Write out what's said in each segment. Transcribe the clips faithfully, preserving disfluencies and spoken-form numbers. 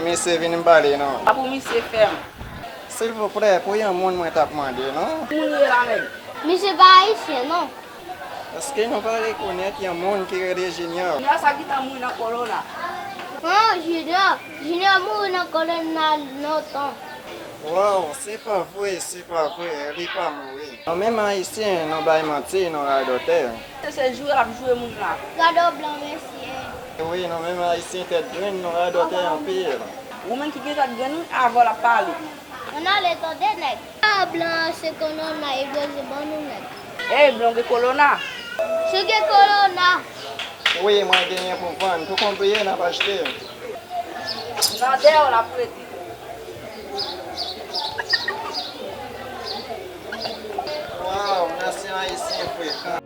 Mesye, vin m pale non. Pa pou misye fè m. Silvouplè, pou yon moun mwen t ap mande non. Moun ye la menm. Misye pa ayisyen non. Èske nou pa rekonèt yon moun ki rele Junior? Junior sa ki t ap mouri nan kolona. Oh, Junior. Junior mouri nan kolona lontan. Waw, se pa vre, se pa vre, li pa mouri. Nou menm Ayisyen, nou bay manti, nou radòtè. Se, se jwe ap jwe moun la. Gade w blan, mesye. Wi, nou menm Ayisyen tèt grenn, nou radòtè anpil. Ou menm ki gen tèt grenn, wi, avè w l ap pale. Ann ale tande, nèg. A, blan an se kolona, e blan se ban nou, nèg. Ey, blan gen kolona. Si w gen kolona. Wi, mwen genyen pou vann. Tou konn priye, n ap achte. Nan dèyè w l ap rete. Waw, nasyon ayisyen frekan.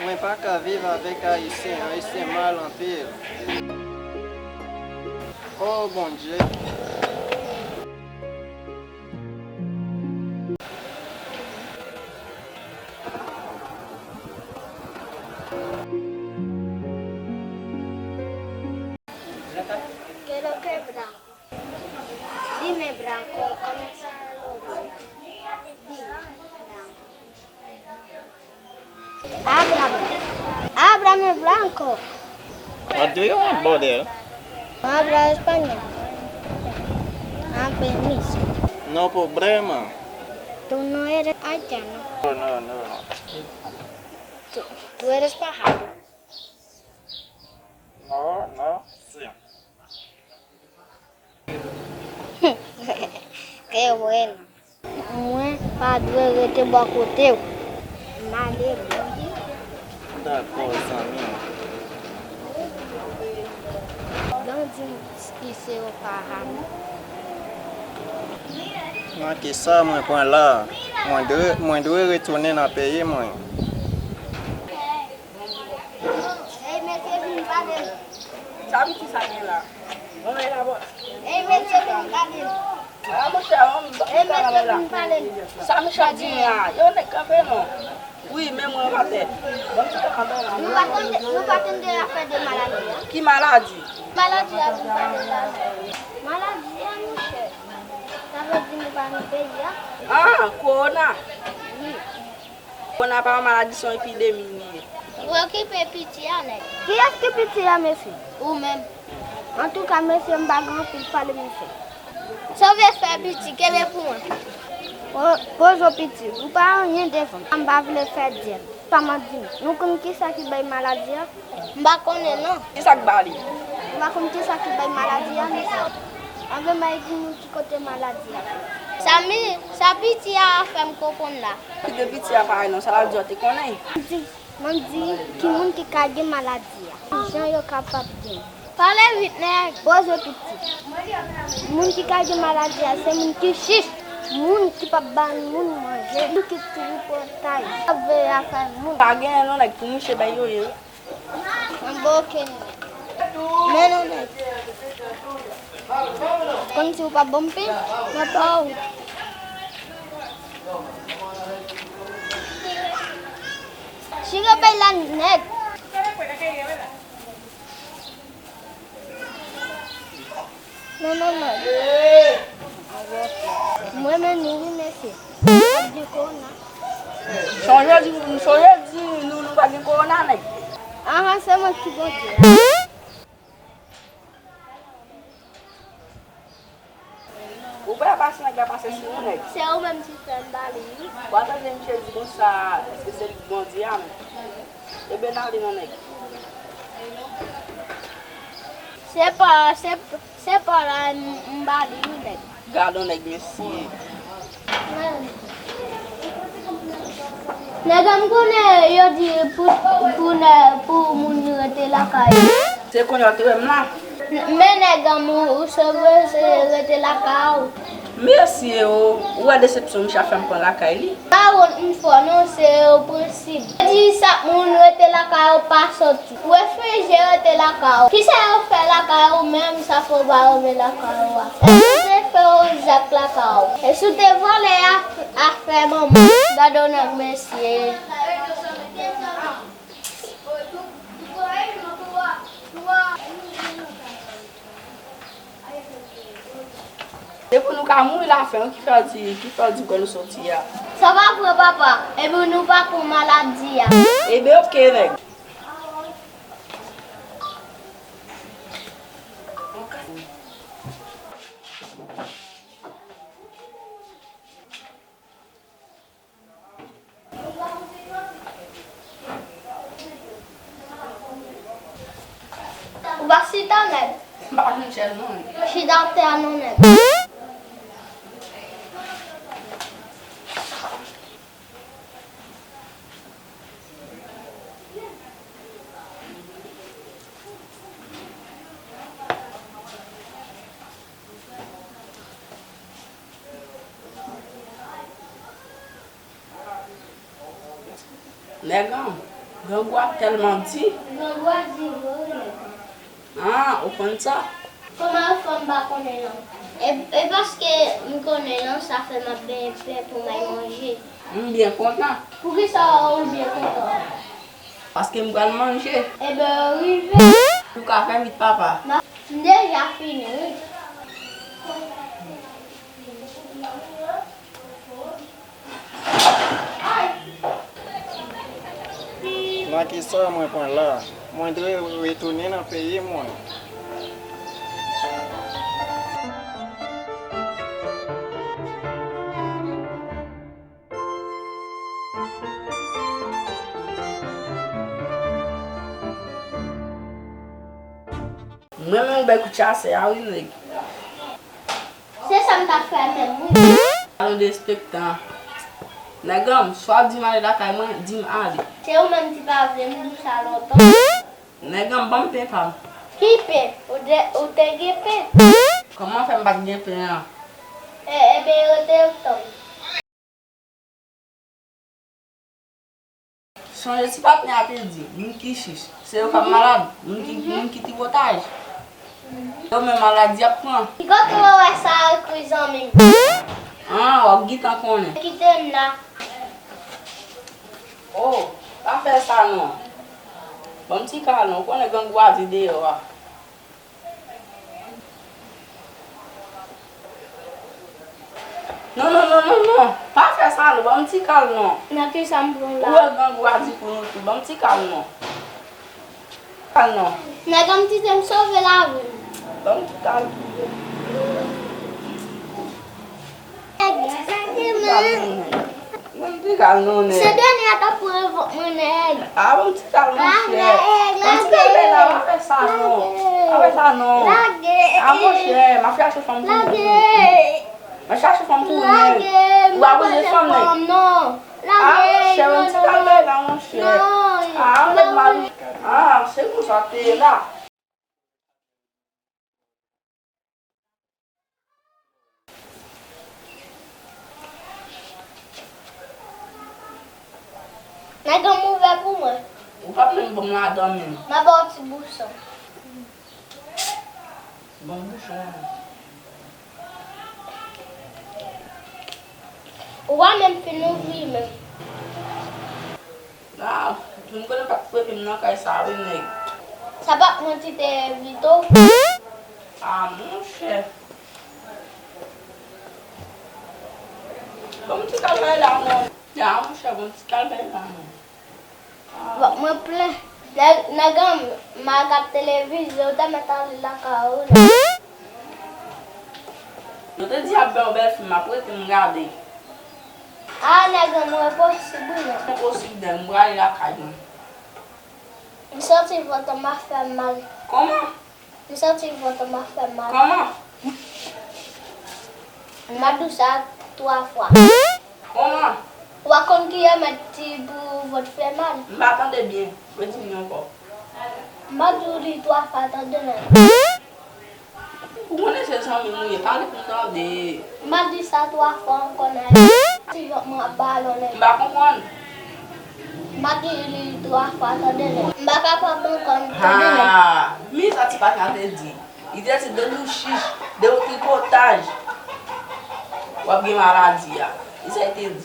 Mwen pa ka viv avèk Ayisyen, Ayisyen mal anpil. Oh Bondye. Quiero que blanco. Dime blanco, ¿cómo está el hombre? Dime blanco. Háblame. Háblame blanco. What do you want, brother? No habla español. Ah, permiso. No problema. Tú no eres haitiano. No, no, no, no. Tú, tú eres pájaro. No, no, sí. Qué bueno. Mwen pa dwe rete bò kote w. M ale bò. Dakò, zanmi m. Blan di m ki se yon paran. Nan kisa mwen pran la? Mwen dwe, mwen dwe retounen nan peyi mwen. Ey, mesye, vin pale m. Sa piti sa gen la? Bon, men la, bon. Ey, mesye, vin pale m. A, monchè, bon, ey, mesye, vin pale m. Sa Michel di la? Yo, nèg, kanpe non. Wi, men mwen atè. Bon, ti kanpe la. Nou pa tande, nou pa tande afè de maladi a. Ki maladi? Maladi a, vin pale la. Maladi a, monchè. Sa vle di nou pa nan peyi a. Ah, kowona. Wi. Kowona pa yon maladi, se yon epidemi li ye. Ou okipe piti a, nèg. Kiyès ki piti a, mesye? Ou menm. Antouka, mesye, m pa gen anpil pale, mesye. Sa w vle fè, piti, kenbe pou mwen. Po-, poze w, piti. Ou pa anyen devan m. M pa vle fè dyèl. Kòman di m? Nou konn kisa ki bay maladi a? M pa konnen non. Kisa k ba li? M pa konn kisa ki bay maladi a, mesye. Anben bay di nou ki kote maladi a. Sa mi, sa piti a fè m konprann la. Ki de piti a parèy non, sa l ap di a te konnen. Di, mwen di, ki moun ki ka gen maladi a? Jan yo kapab gen? Pale vit, nèg. Poze piti. Moun ki ka gen maladi a, se moun ki chich, moun ki p ap ba moun manje, moun ki tripotay, k ap veye afè moun. Pa genyen non, nèg, pou mouche bay yo ye. Mwen ba w kenbe. Men non, nèg. Kòmsi w pa ban m pen, mwen ba w. Chire bay la, nèg. Non, non, non. Mwen menm, wi, mesye. Ap di kowona. Sonje di, sonje di nou, nou pa gen kowona, nèg. Ahan, se mwen ki Bondye a. Ou pa pase nèg la pase sou ou, nèg. Se ou menm ki fè m pale, wi. Ou pa tande misye di konsa, èske se li k Bondye a menm? Ebyen, n ale non, nèg. Se pa, se, se pa la m, m ba li, wi, nèg. Gad on nèg, mesye. Nèg, m konnen yo di pou, pou nè-, pou moun rete lakay yo. Se kounye a w te wè m la. Men nèg an, ou, ou sipoze rete lakay ou. Mesye o, ou wè desepsyon misye ap fè m pran lakay li. Pa wont m fò non, se yon prensip. Yo di chak moun rete lakay ou pa soti. Refijye rete lakay ou. Kisa yo fè lakay ou menm, sa fè w pa rete lakay ou a? Èske se Yo, zak lakay ou. E si w te vòlè a, afè manman. Gade w nèg mesye. Depi nou ka mouri lafen, ki fè w di, ki fè w di kote nou soti a? Sa pa vre, papa. Epi nou pa pran maladi a. Ebyen, oke, nèg. Ou pa chita, nèg. M pa jwenn chèz non. Chita atè a non, nèg. Nèg an, grangou a tèlman di. Grangou a di vre wi, nèg an. Ah, ou konn sa? Kòman ou fè m pa konnen non? E, e paske m konnen non, sa fè m ap benyen pen pou m al manje. M byen kontan. Poukisa ou byen kontan? Paske m pral manje. Ebyen, rive. Ou ka fè vit, papa. M deja fini, wi. Nan ki sòy mwen pran la? Mwen dwe retounen nan peyi mwen. Mwen menm bèk ou chase a wi nèg. Se sa m t ap fè menm wi. Alon derespektan. Nèg an, swa w di m ale lakay mwen, di m ale. Se ou menm ki pa vle m di w sa lontan. Nèg an, ban m pen pa m. Ki pen? Ou te, ou te gen pen? Kòman fè m pa t gen pen an? E, ebyen, rete tann. Sonje ti patnè a te di, moun ki chich, se yo k ap malad, moun ki, moun ki tripotaj. Yo menm maladi y ap pran. Ki kote w wè sa ekri zanmi m? An, w ap gentan konnen. Kite m la. Oh, pa fè sa non. Ban m ti kal non, ou konnen grangou a di deyò a. Non, non, non, non, non. Pa fè sa non, ban m ti kal non. Nan ki sa m pran la? Ou wè grangou a di pou nou tou, ban m ti kal non. Kal non. Nèg an m kite m sove lavi m. Ban m ti kal. Ban m ti kal non, nèg. Ban m ti kal non, nèg. Se dènye a t ap pran vant mwen, nèg. A, ban m ti kal, monchè. Ban m ti kal, bèl la, pa fè sa non. Pa fè sa non. A, monchè, m ap chache fanm pou ou. M ap chache fanm pou ou, nèg. Ou pa bezwen fanm, nèg. A, monchè, ban m ti kal, bèl la, monchè. A, nèg mal. A, se konsa te ye la. Nèg an m ouvè pou mwen. Ou p ap menm ban m ladan menm. M a ba w ti bouchon. Ban m bouchon an. Ou pa menm fin ouvri menm. Ah, m konnen pa t premye m nan kay sa wi nèg. Sa pa t mwen ki te envite w? Ah, monchè. Bon, m ti kal bay la non. Ah, monchè, bon, m ti kal bay la non. Bon, mwen plen. Nèg, nèg an, m al gad televizyon, ou te mèt ale lakay ou la. Yo te di y ap bay yon bèl fim, m ap rete m gade. Ah, nèg an, mwen posib wi, nèg. Mwen posib, nèg, m prale lakay mwen. M santi vant an m ap fè m mal. Kòman? M santi vant an m ap fè m mal. Kòman? M ap di w sa twa fwa. Kòman? Ou pa konn ki remèd ki pou vant fè mal? M pa tande byen. Redi m li ankò. M ap di w li twa fwa, tande nèg. Ou konnen se zanmi m ou ye, pale pou m tande. M ap di sa twa fwa ankò, nèg. Ti vant mwen ap balon, nèg. M pa konprann. M ap di li twa fwa, tande nèg. M pa kapab ankò, tande nèg. Ha! Men sa ti patnè a te di. Li te di de nou chich, de nou tripotaj. W ap gen maladi a. Eseye te di.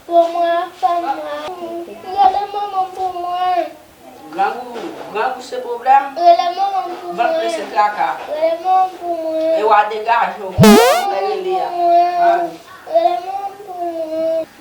Pou mwen, fè mwen. Rele manman pou mwen. Grangou, grangou se pwoblèm. Rele manman pou mwen. Vant plen se traka. Rele manman pou mwen. E w a degaje w. Rele manman pou mwen. Rele manman pou mwen.